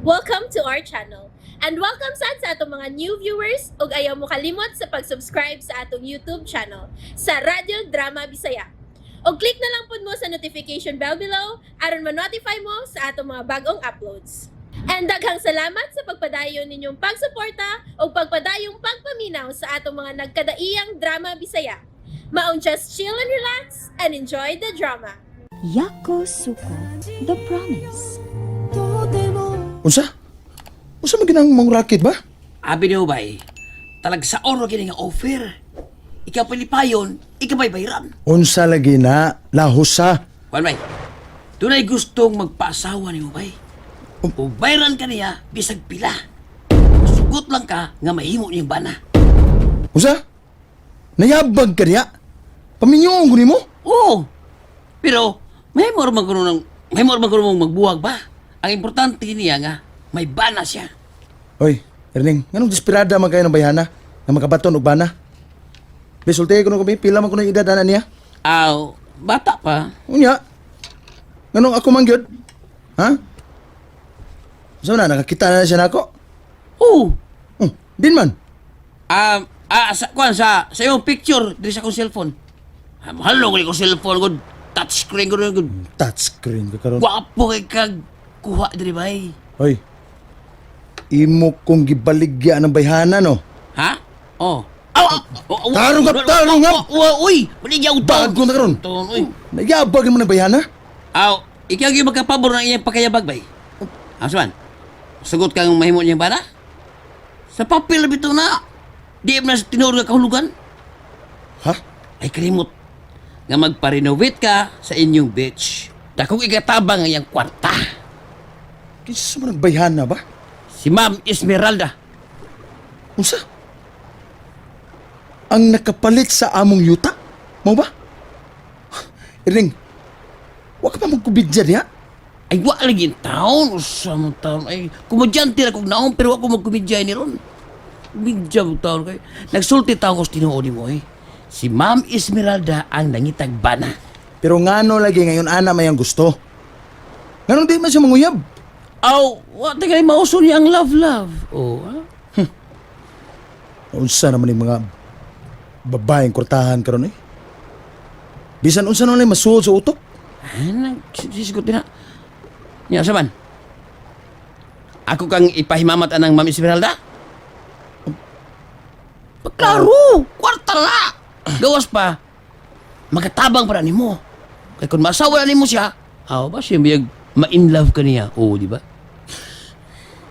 Welcome to our channel. And welcome sad sa atong mga new viewers ug ayaw mo kalimot sa pag-subscribe sa atong YouTube channel sa Radyo Drama Bisaya. Og click na lang pud mo sa notification bell below aron ma-notify mo sa atong mga bagong uploads. And daghang salamat sa pagpadayon ninyong pagsuporta ug pagpadayong pagpaminaw sa atong mga nagkadaiyang drama Bisaya. Maong just chill and relax and enjoy the drama. Yakusoku, The Promise. Unsa? Unsa man ginang mong racket ba? Abi niyo bay, talag sa oro kini nga offer. Ikaw pilipayon, ikaw bay bayran. Unsa lagi na lahusa. Kuan bay, dunay gustong magpaasawa nimo bay. O bayran ka niya bisag pila. Sugot lang ka nga mahimo niyang bana. Unsa? Nayabag ka niya? Paminyoon ko nimo? Oo. Pero mahimo ra man kuno ng mahimo ra man kuno mong magbuwag ba? Ang importante niya nga may bana siya. Oy, Erning, nganong desperada man kayo ng bayhana nga makabaton og bana? Bisulti ko no kami, pila man ko ng edad ana niya. Aw, bata pa. Unya. Nganong ako man gyud? Ha? Unsa man na nakakita na siya nako? Oo. Oh, din man. Sa kuan sa imong picture diri sa akong cellphone. Ah, mahal no ko cellphone gud. Touch screen gud gud. Touchscreen ka karon. Gwapo kay kag kuha diri bay. Hoy. Imo kong gibaligya ng bayhana no. Ha? Oh. Aw, aw, aw, Tarong ka, tarong ka! Uy, maligyaw taon. Bago na karon. Taon, uy. Nayabag naman ng bayhana. Aw, ikaw gyud magkapabor ng iyang pagkayabag bay. Asa man? Sugot kang mahimo niyang bana? Sa papel bitaw na. Di na sa tinuod nga kahulugan. Ha? Ay kalimot nga magpa-renovate ka sa inyong beach. Dakong ikatabang ang iyang kwarta. Kinsa man ang bayhana ba? Si Ma'am Esmeralda. Unsa? Ang nakapalit sa among yuta? Mao ba? Erning, wa ka pa magkubidya diha? Ay, wa lagi yung taon. Usa mong taon. Ay, komedyante ra kog naon, pero wa ko magkomedya ni ron. Komedya mong taon kay. Nagsulti taon ko sa tinuod nimo eh. Si Ma'am Esmeralda ang nangitag bana. Pero ngano lagi ngayon ana may ang gusto? Nganong di man siya manguyab? Aw, wa ta kay mauso niya ang love love. Oh, ha? Unsa naman yung mga babaeng kwartahan karon eh? Bisan unsa naman ay masuod sa utok? Ay, sisigot din na. Nya, sa man? Ako kang ipahimamat anang Ma'am Esmeralda? Klaro! Kwarta na! Gawas pa, makatabang para nimo. Kay kung masawa na nimo siya, aw ba siya biyag ma-in love ka niya? Oo, di ba?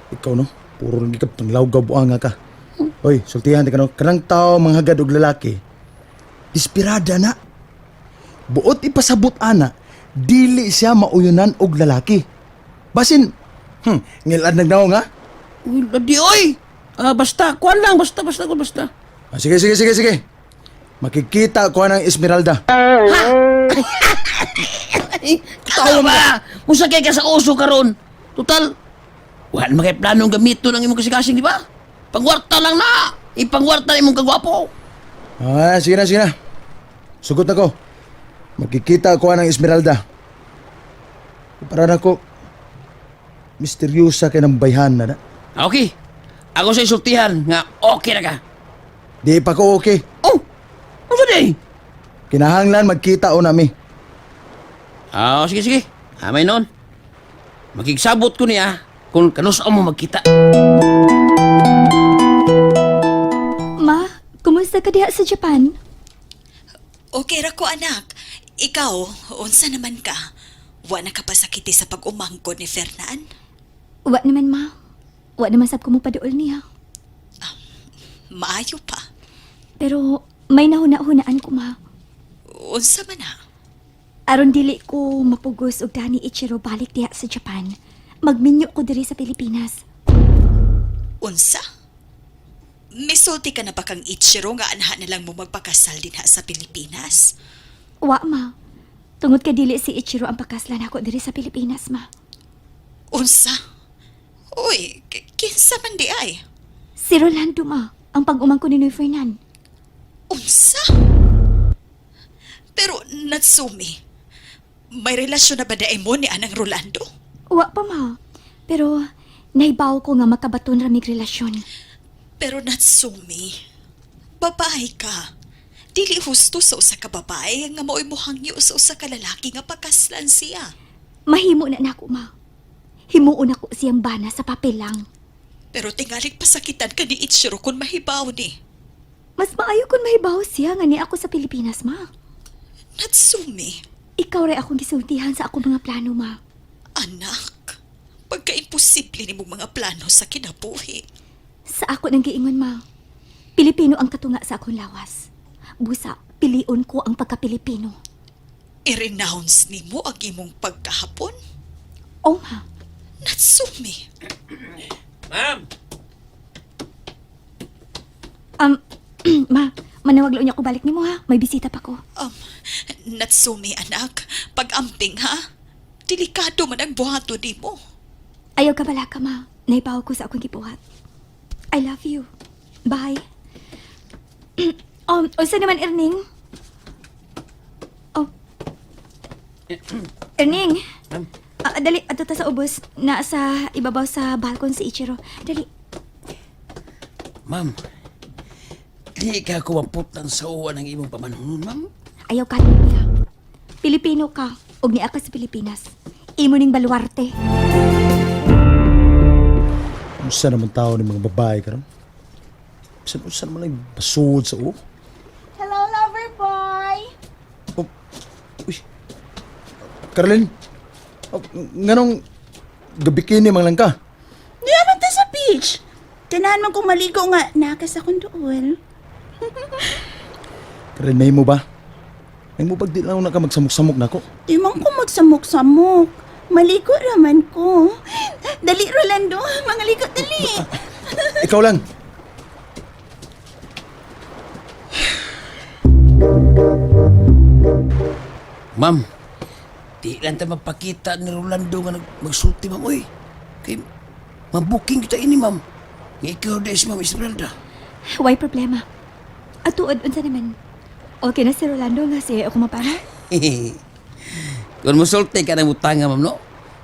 Ikaw no, puro lang gikap panglawgaw buanga ka. Oy, sultihan di ka no, kanang tao manghagad og lalaki. Desperada na. Buot ipasabot ana, dili siya mauyunan og lalaki. Basin, ngilad nagnaong ha? Uy, ladi, oy! Ah, basta, kuan lang, basta, basta, basta. Ah, sige, sige, sige, sige. Makikita ko ng Esmeralda. Ay, tawa ba? Musakay ka sa uso karon. Total, wala naman kay planong gamiton ang imong kasikasing, di ba? Pangwarta lang na! Ipangwarta na imong kagwapo! Ah, sige na, sige na. Sugot na ko. Makikita ko ng Esmeralda. Para na ko, misteryosa kay ng bayhan na na. Ah, okay. Ako sa isultihan nga okay na ka. Di pa ko okay. Oh! Ano di? Kinahanglan magkita o nami. Ah, sige, sige. Amay noon. Makigsabot ko niya kung kanus mo magkita. Ma, kumusta ka diha sa Japan? Okay ra ko anak. Ikaw, unsa naman ka? Wa na ka pasakiti sa pag-umangkon ni Fernan? Wa naman, ma. Wa naman sab ko mo paduol niya. Maayo pa. Pero may nahuna-hunaan ko, ma. Unsa man na? Aron dili ko mapugos og dani Ichiro balik diha sa Japan. Magminyo ko diri sa Pilipinas. Unsa? Misulti ka na ba kang Ichiro nga anha na lang mo magpakasal dinha sa Pilipinas? Wa, ma. Tungod kay dili si Ichiro ang pakaslan ako diri sa Pilipinas, ma. Unsa? Uy, kinsa man di ay? Si Rolando, ma. Ang pag-umangko ni Noy Fernan. Unsa? Pero Natsumi, may relasyon na ba daay mo ni Anang Rolando? Wa pa, ma. Pero Nahibaw ko nga makabaton ra mig relasyon. Pero Natsumi, babae ka. Dili husto sa usa ka babae nga mao'y mohangyo sa usa ka lalaki nga pakaslan siya. Mahimo na nako, ma. Himuon ako siyang bana sa papel lang. Pero tingalig pasakitan ka ni Ichiro kung mahibaw ni. Mas maayo kung mahibaw siya nga ni ako sa Pilipinas, ma. Natsumi, Ikaw ray akong gisultihan sa akong mga plano, ma. anak, pagka-imposible ni mong mga plano sa kinabuhi. Sa ako nang giingon, ma. Pilipino ang katunga sa akong lawas. Busa, pilion ko ang pagka-Pilipino. I-renounce nimo ang imong pagkahapon? Oh, ma. Natsumi, Ma'am! Ma, manawag niya ko balik nimo ha. May bisita pa ko. um, Natsumi anak, pag-amping ha? Delikado man ang buhato nimo. Ayaw ka bala ka, ma. Naibaw ko sa akong gibuhat. I love you. Bye. Unsa naman, Erning? Oh. Erning. Ma'am? Ah, dali, ato ta sa ubos. Nasa ibabaw sa balkon si Ichiro. Dali. Ma'am, di ka kumaputan sa uwan ng imong pamanhunon, ma'am. Ayaw ka niya. Pilipino ka, ug niya ka sa Pilipinas. Imo ning baluarte. Unsa naman tao ni mga babae karon? Bisan unsa naman lang basud sa uo. Hello, lover boy! Oh, uy. Caroline. Oh, nganong gabikini man lang ka? Di naman ta sa beach. Ganahan man kong maligo nga. Nakas akong dool. Caroline, may mo ba? May mo pag di lang na ka magsamok-samok nako. Di man ko magsamok-samok. Maligo raman ko. Dali, Rolando. Mga ligo, dali. Ikaw lang. Ma'am, di lang ta mapakita ni Rolando nga magsulti, ma'am, uy. Kay, mabuking kita ini, ma'am. Nga ikaw di si Ma'am Esmeralda. Why problema? Atuod unsa naman. Okay na si Rolando nga siya ako mapana. Kung musulti ka ng butanga, ma'am, no?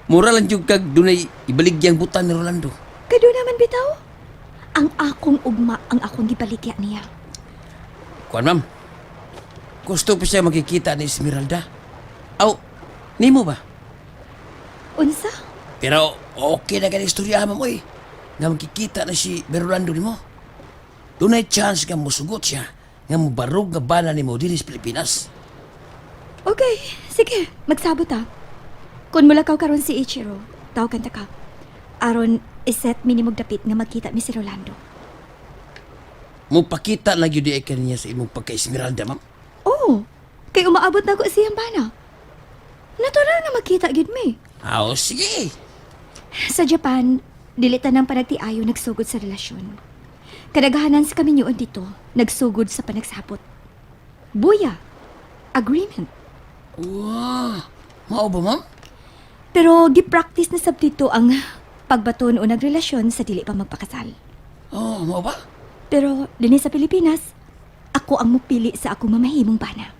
Mura lang yung kag dunay ibaligyang butan ni Rolando. Kado naman bitaw. Ang akong ugma ang akong gibaligya niya. Kuan, ma'am. Gusto pa siya makikita ni Esmeralda. Aw, nimo ba? Unsa? Pero okay na kaya istorya, ma'am, oy. Nga makikita na si Rolando nimo. Dunay chance nga musugot siya nga mubarog nga bana nimo dinhi sa Pilipinas. Okay, sige, magsabot ah. Kung mulakaw karon si Ichiro, tawag ta ka. Aron iset minimog dapit nga magkita mi si Rolando. Mupakita lang yun di ay kaniya sa imong pagka-Esmeralda, ma'am. Oh, kay umaabot na ko siyang bana. Natural nga magkita gid mi. Aw, sige. Sa Japan, dili tanang panagtiayo nagsugod sa relasyon. Kadaghanan sa kaminyoon dito, nagsugod sa panagsapot. Buya, agreement. Wow. Mao ba, ma'am? Pero gipractice na sab dito ang pagbaton o nagrelasyon sa dili pa magpakasal. Oh, mao ba? Pero dinhi sa Pilipinas, ako ang mupili sa akong mamahimong bana.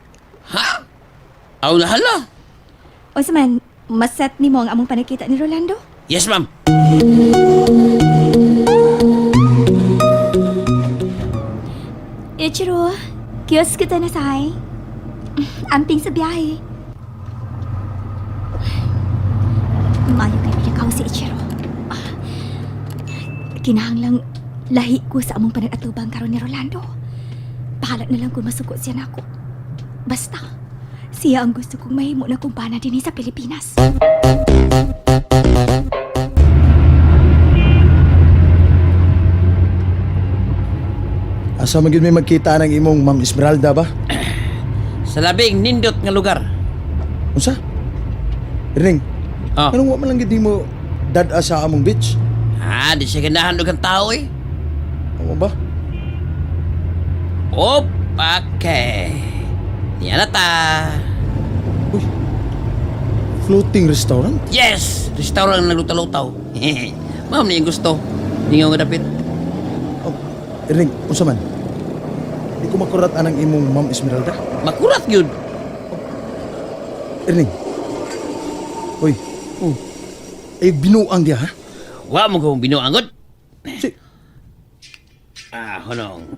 Ha? Aw, nahala. O sa man, maset nimo ang among panagkita ni Rolando? Yes, ma'am. Ichiro, kiosk kita na say. Amping sa biyahe. Maayo kay pinakaw si Ichiro. Ah, kinahanglang lahi ko sa among panag-atubang karon ni Rolando. Bahala na lang kung masuko siya nako. Basta, siya ang gusto kong mahimo na kumpana din sa Pilipinas. Asa man gyud may magkita ng imong Ma'am Esmeralda ba? Sa labing nindot nga lugar. Unsa? Erning, Oh. anong wa man lang gyud nimo dad-a sa among beach? Ah, di siya ganahan og ang tao eh. Ano ba? Op, okay. Niya na ta. Uy. Floating restaurant? Yes! Restaurant na naglutaw-lutaw. Ma'am, niya gusto. Ningaw nga dapit. Oh, Erning, unsa man? Di ko makurat anang imong Ma'am Esmeralda. Makurat yun. Erning. Uy. Oh. Eh binuang diha ha? Wa mo kong binuangot. Si, Ah, hunong.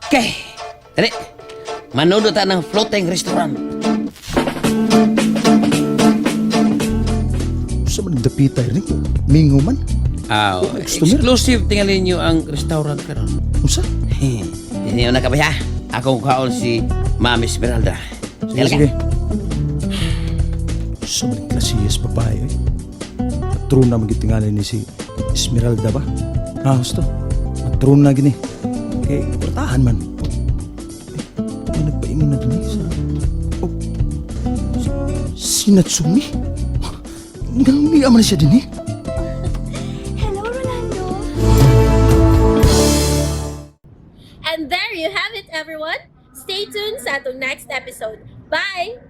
Okay. Dali. Manood ta ng floating restaurant. sa man nagdapita ni? Mingo man. Ah, customer. exclusive tingalin niyo ang restaurant karon. Unsa? Hindi na ka ba ha? Akong kaon si Ma'am Esmeralda. Sige, sige. Sa man klasiyas babae eh. Patrona magitingali ni si Esmeralda ba? Ah, gusto. Patrona gini. Kay kwartahan man. Eh, may nagpaingon na din eh sa... Oh, si Natsumi? Nganong man siya din eh. Hello, Rolando. And there you have it, everyone. Stay tuned sa atong next episode. Bye!